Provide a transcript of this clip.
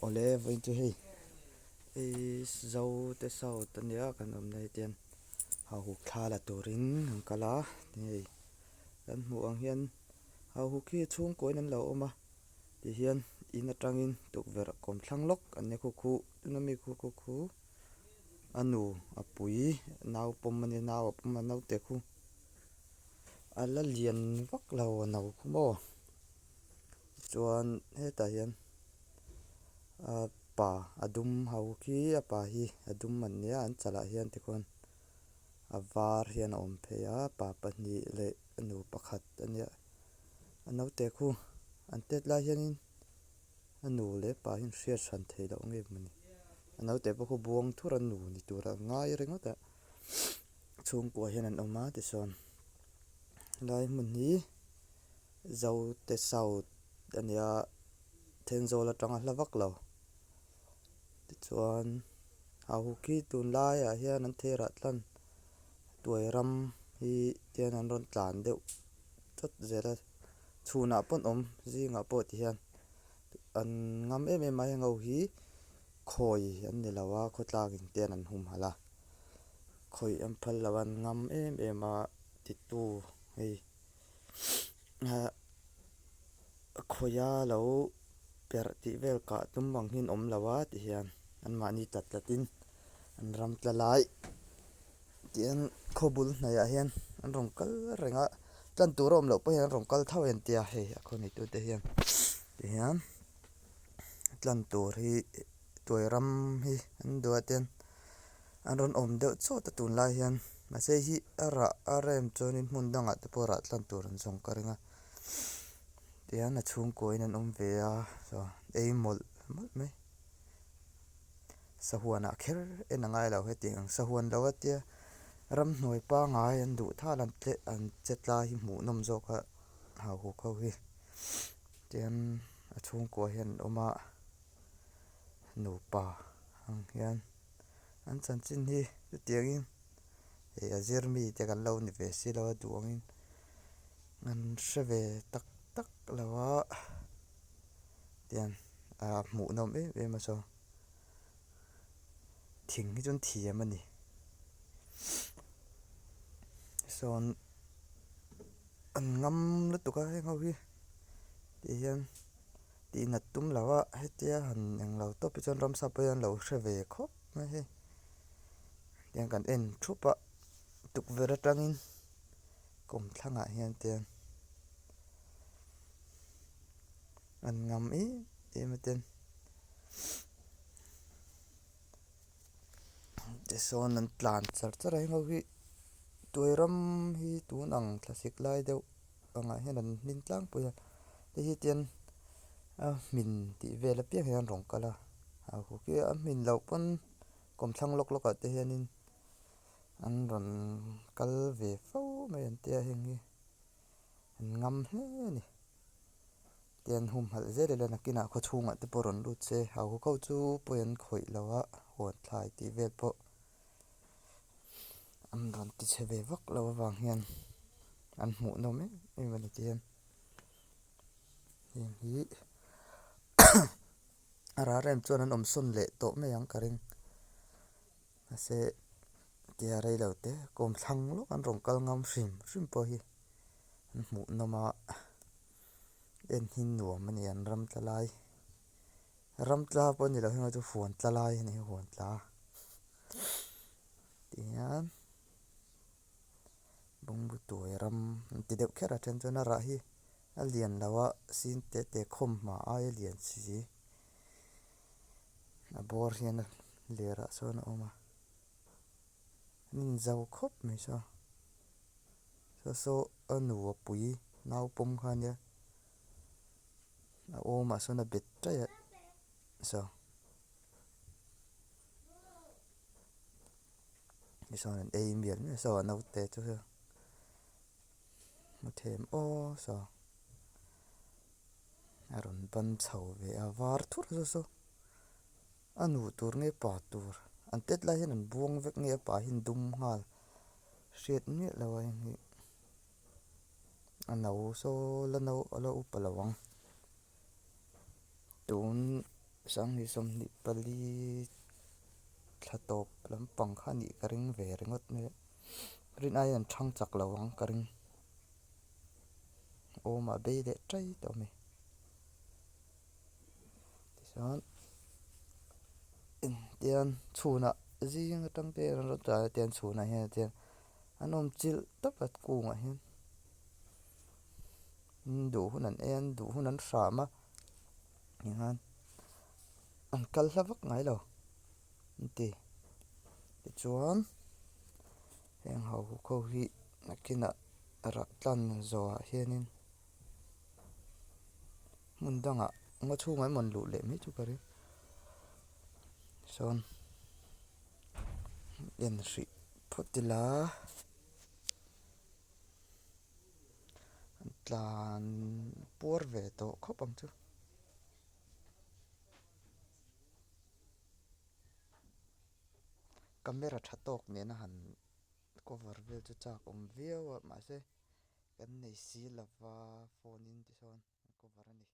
Awle vawiin chu hei Zote South ania kan awmna hi tian hauhuk thla la turin an kal a hei kan hmuh ang hian hauhuk hi chhungkuain an lo awm a tihian in atangin tukverh kawmthlang lawk an nia khu khu tuna mi khu khu khu a nu a pui nau pawm ania nau a pawm a naute khu a la lian vak lo a no khu maw. Chuan hetah hian a pa a dum ho khi a pa hi a dum an nia an chalah hian tikhuan a var hian a awm phei a pa pahnih leh a nu pakhat a nia a naute khu an tet lai hianin a nu leh pa hi an hriat hran theih loh nge mawni a naute pawh khu buang thur a nu ni tur a ngai ringawt a chhungkua hian an awm a tichuan helai hmun hi. Zote South a nia Thenzawl atanga hla vak lo tichuan hauhuk hi tunlaiah hian an theirah tlan tuai ram hi tian an rawn tlan deuh chawt zel a chhunah pawn awm zingah pawh ti hian an ngam em em a heng ho hi khawi an ni lo a khawtlak in te an humhalh a khawih an phal lo a an ngam em em a titu hei. Khawia lo perh tih vel kah tum ang hian awm lo a ti hian anmahni tlat tlat in an ram tla lai tihian khaw bul hnaihah hian an rawn kal reng a tlan tur a awm loh pawh hian an rawn kal tho en tia hei a khaw neitu te hian tihian tlan tur hi tuai ram hi an duh a tian. An rawn awm deuh chawt a tunlai hian mahse hi a rah a rem chuanin hmun dangah te pawh rah tlan tur an zawng ka ring a tihian a chhungkuain an awm ve a chuan ei mawlh mawlh mai sahuanah kher en a ngai lo hetiang ang sahuan lo a tia ramhnuai pangngai an duh thal an tle an che tlai hi hmuhnawm zawk a hauhuk ho hi tihian a chhungkua hian an awm a nupa ang hian. An chanchin hi chutiangin hei a zir mi te kan lo ni ve si lo a duh angin an hre ve tak tak lo a tiang a hmuhnawm em em a saw thing hi chu an thiam a ni sawn an ngam lutuk a heng ho hi tih hian. Tih nat tum lo a, hetia han englo tawp hi chuan ramsa pawh hian lo hre ve khawp mai hei. Tiang kan en thup a, tukverh atangin kawmthlangah hian tiang an ngam em em a ten. Tisawn an tlan char char a heng ho hi tuairam hi tun ang thlasik lai deuh. Pangah hian an hmin tlangpui a hei hi tian a hmin tih vel apiang hian an rawn kal a a huk hi a hmin loh pawn kawmthlang lawk lawk ah te hianin an rawn kal ve fo mai an tia heng hi an ngam hle a ni tian humhalh zel ila nakinah khaw chhungah te pawh rawn lut se hauhuk ho chu pawi an khawih lo a huan thlai tih vel pawh. An rawn ti chhe ve vak lo avang hian an hmuh nawm em em a ni tih hian heng hi a ral rem chuan an awm sawn leh tawh mai ang ka ring mahse tia rei lo te kawmthlang lawk an rawn kal ngam hrim hrim pawh hi an hmuh nawm a en hi nuam a ni an ram tla lai. Ram tla pawh a ni lo heng chu huan tla lai a ni huan tla tihian bawngbu tuai ram an ti deuh kher a then chuan a rah hi a lian lo a sin te te khawm hma aia lian si a bawr hian a ler ah sawn a awm a an inzo khawp mai saw saw saw a nu a pui nau pawm kha a nia. A awmah sawn a bet taih a saw tichuan an ei mial mial saw a naute chu hei hmu them aw saw a rawn ban chho ve a var thur saw saw a nu tur nge pa tur an tet lai hian an buang vek nge a pa hi an dum nghal hriat miah lo a heng hi. A no saw la no a la upa lo ang tun 24 thla tawp lampang kha a nih ka ring ve ringawt mai a rin aiin an thang chak lo ang ka ring awm ah bei leh tai tawh a ni tichuan tian chhunah zing atang te an rawn tlai a tian chhunah hian tian an awm chilh tawp a kungah hian duh hun an ei a duh hun an hram a tihian an kal hla vak ngai lo an ti tichuan heng hauhuk ho hi nakinah rah tlan zawhah hianin hmun dangah ngaw chhungah emaw an luh leh mai chu ka ring sawn en hrih phawt ila an tlan puar ve tawh khawp ang chu. Camera tha tawk nena han cover vel chu chak awm viau a mahse kan nei si lova phone in tisawn an cover a ni.